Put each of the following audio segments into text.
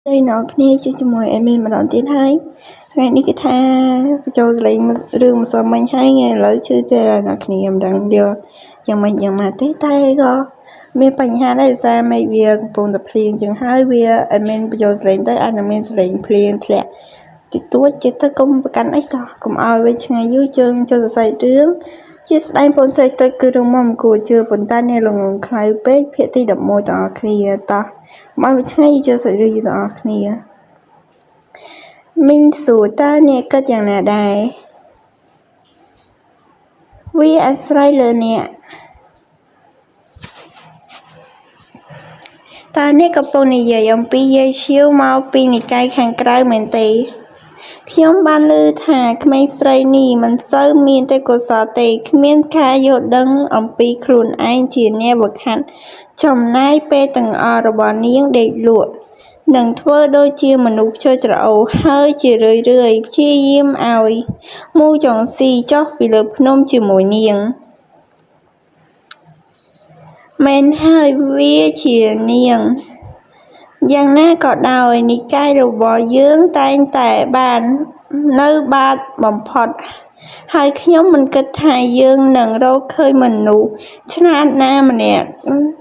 ហើយអ្នកគ្នាជួបជាមួយ admin ម្ដងទៀតហើយថ្ងៃនេះគឺថាបញ្ចូលលេងរឿងម្សិលមិញហើយថ្ងៃឥឡូវជឿទេអ្នកគ្នាមិនដឹងយកយ៉ាងម៉េចយ៉ាងម៉ាទេតែក៏មានបញ្ហាដែរដោយសារមេឃវាកំពុងតែភ្លៀងចឹងហើយវា admin បញ្ចូលលេងទៅអាចនឹងមានសលេងភ្លៀងធ្លាក់តិចតួចចិត្តទៅកុំប្រកាន់អីតោះកុំឲ្យវាឆ្ងាយយូរជើងចូលសរសៃរឿងជាស្ដែងបងស្រីទៅគឺរឿងមកគួរជឿប៉ុន្តែអ្នកល្ងងខ្លៅពេកភាគទី11ទាំងអស់គ្នាតោះកុំឲ្យវាឆ្ងាយចូលសាច់រឿងទាំងអស់គ្នាមីងសួរតើអ្នកគិតយ៉ាងណាដែរវាអាស្រ័យលើអ្នកតើអ្នកកំពុងនិយាយអំពីយាយឈៀវមកពីនិកាយខាងក្រៅមែនទេខ្ញុំបានឮថាក្មេងស្រីនេះមិនសូវមានទេពកោសល្យទេគ្មានការយល់ដឹងអំពីខ្លួនឯងជាអ្នកវឹកហាត់ចំណាយពេលទាំងអស់របស់នាងដេកលក់និងធ្វើដូចជាមនុស្សខ្ជិលច្រអូសហើយជារឿយៗព្យាយាមឲ្យមូចុងស៊ីចុះពីលើភ្នំជាមួយនាងមែនហើយវាជានាងយ៉ាងណាក៏ដោយនិកាយរបស់យើងតែងតែបាននៅបាតបំផុតហើយខ្ញុំមិនគិតថាយើងនឹងរកឃើញមនុស្សឆ្លាតណាម្នាក់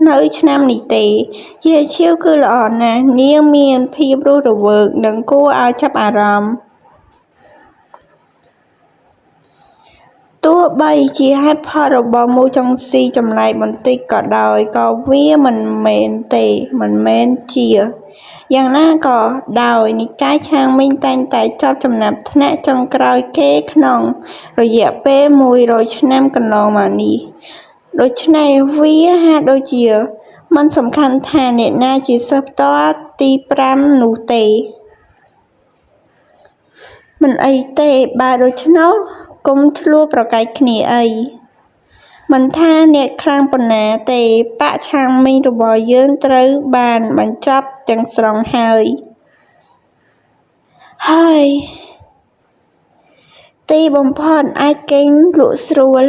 នៅឆ្នាំនេះទេយាយឈៀវគឺល្អណាស់នាងមានភាពរស់រវើកនិងគួរឲ្យចាប់អារម្មណ៍ទោះបីជាហេតុផលរបស់មូចុងស៊ីចម្លែកបន្តិចក៏ដោយក៏វាមិនមែនទេមិនមែនជាយ៉ាងណាក៏ដោយនិកាយឆាងមីងតែងតែជាប់ចំណាត់ថ្នាក់ចុងក្រោយគេក្នុងរយៈពេល100ឆ្នាំកន្លងមកនេះដូច្នេះវាហាក់ដូចជាមិនសំខាន់ថាអ្នកណាជាសិស្សផ្ទាល់ទី5នោះទេមិនអីទេបើដូច្នោះកុំឈ្លោះប្រកែកគ្នាអីមិនថាអ្នកខ្លាំងប៉ុណ្ណាទេបក្សឆាងមីងរបស់យើងត្រូវបានបញ្ចប់ទាំងស្រុងហើយហើយទីបំផុតអាចគេងលក់ស្រួល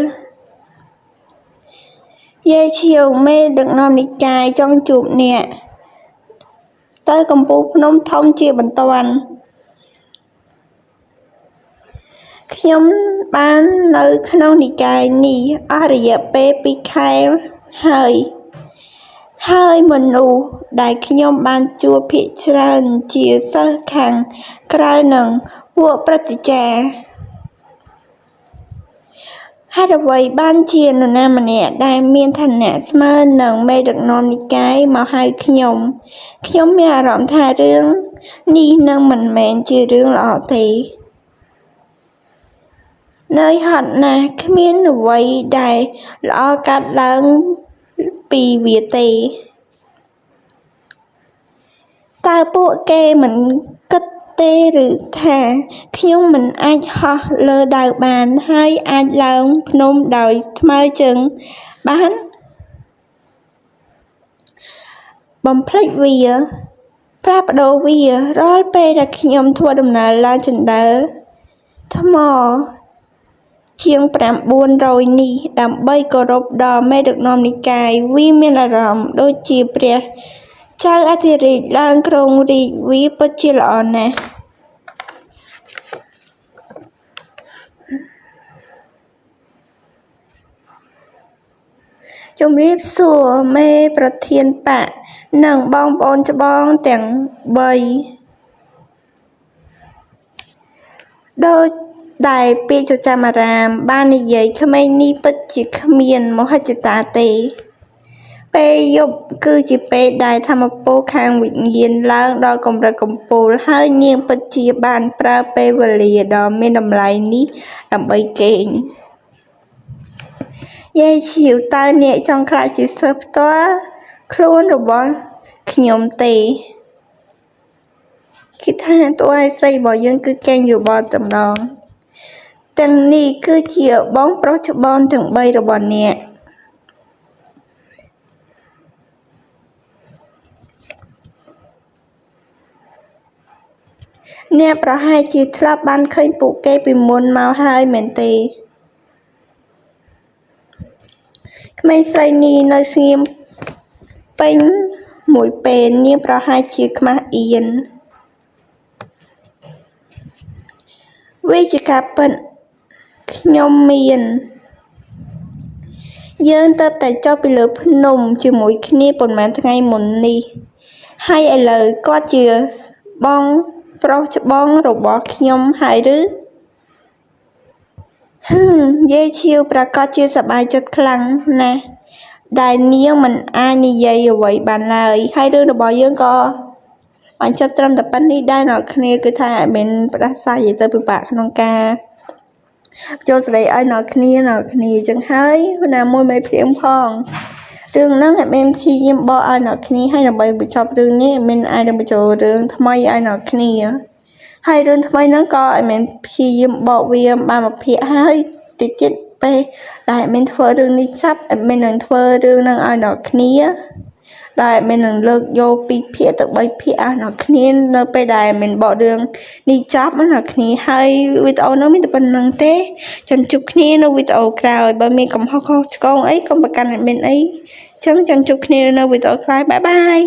យាយឈៀវមេដឹកនាំនិកាយចង់ជួបអ្នកទៅកំពូលភ្នំធំជាបន្ទាន់ខ្ញុំបាននៅក្នុងនិកាយនេះអស់រយៈពេល2ខែហើយហើយមនុស្សដែលខ្ញុំបានជួបភាគច្រើនជាសិស្សខាងក្រៅនិងពួកព្រឹទ្ធាចារ្យហេតុអ្វីបានជានរណាម្នាក់ដែលមានឋានៈស្មើនឹងមេដឹកនាំនិកាយមកហៅខ្ញុំខ្ញុំមានអារម្មណ៍ថារឿងនេះនឹងមិនមែនជារឿងល្អទេនឿយហត់ណាស់គ្មានអ្វីដែលល្អកើតឡើងពីវាទេតើពួកគេមិនគិតទេឬថាខ្ញុំមិនអាចហោះលើដាវបានហើយអាចឡើងភ្នំដោយថ្មើរជើងបានបំភ្លេចវាផ្លាស់ប្ដូរវារាល់ពេលដែលខ្ញុំធ្វើដំណើរឡើងជណ្ដើរថ្មជាង900នេះដើម្បីគោរពដល់មេដឹកនាំនិកាយវាមានអារម្មណ៍ដូចជាព្រះចៅអធិរាជឡើងគ្រងរាជ្យវាពិតជាល្អណាស់ជំរាបសួរមេប្រធានបក្សនិងបងប្អូនច្បងទាំង3ដូចដែលពាក្យចចាមអារាមបាននិយាយក្មេងនេះពិតជាគ្មានមហិច្ឆតាទេពេលយប់គឺជាពេលដែលធម្មពលខាងវិញ្ញាណឡើងដល់កម្រិតកំពូលហើយនាងពិតជាបានប្រើពេលវេលាដ៏មានតម្លៃនេះដើម្បីគេងយាយឈៀវតើអ្នកចង់ក្លាយជាសិស្សផ្ទាល់ខ្លួនរបស់ខ្ញុំទេគេថាតួឯស្រីរបស់យើងគឺកេងយោបល់តែម្ដងទាំងនេះគឺជាបងប្រុសច្បងទាំង3របស់អ្នកអ្នកប្រហែលជាធ្លាប់បានឃើញពួកគេពីមុនមកហើយមែនទេក្មេងស្រីនេះនៅស្ងៀមពេញមួយពេលនាងប្រហែលជាខ្មាស់អៀន វាជាការពិតខ្ញុំមាន យើងទើបតែចុះពីលើភ្នំជាមួយគ្នាប៉ុន្មានថ្ងៃមុននេះ ហើយឥឡូវគាត់ជាបងប្រុសច្បងរបស់ខ្ញុំហើយឬ?ហឹមយាយឈៀវប្រាកដជាសប្បាយចិត្តខ្លាំងណាស់ដែលនាងមិនអាចនិយាយអ្វីបានឡើយហើយរឿងរបស់យើងក៏បញ្ចប់ត្រឹមតែប៉ុណ្្នេះដែរអ្នកគ្នាគឺថាអត់មានផ្ដាសាយទៅពិបាកក្នុងការចូលស្ដីឲ្យអ្នកគ្នាអ្នកគ្នាអញ្ចឹងហើយណាមួយមិនភ្លៀងផងរឿងហ្នឹងអត់មានព្យាយាមបកឲ្យអ្នកគ្នាហើយដើម្បីបញ្ចប់រឿងនេះអត់មានអាចនឹងបញ្ចូលរឿងថ្មីឲ្យអ្នកគ្នាហើយរឿងថ្មីហ្នឹងក៏អត់មានព្យាយាមបកវាបានមួយភាគហើយតិចទៀតពេលដែលអត់មានធ្វើរឿងនេះចាប់អត់មាននឹងធ្វើរឿងហ្នឹងឲ្យអ្នកគ្នាដែលមាននឹងលើកយក2ភាគទៅ3ភាគឲ្យអ្នកគ្នានៅពេលដែលមានបករឿងនេះចប់ណាអ្នកគ្នាហើយវីដេអូនោះមានតែប៉ុណ្្នឹងទេចាំជួបគ្នានៅវីដេអូក្រោយបើមានកំហុសខុសឆ្គងអីកុំប្រកាន់ admin អីចឹងចាំជួបគ្នានៅវីដេអូក្រោយ bye bye.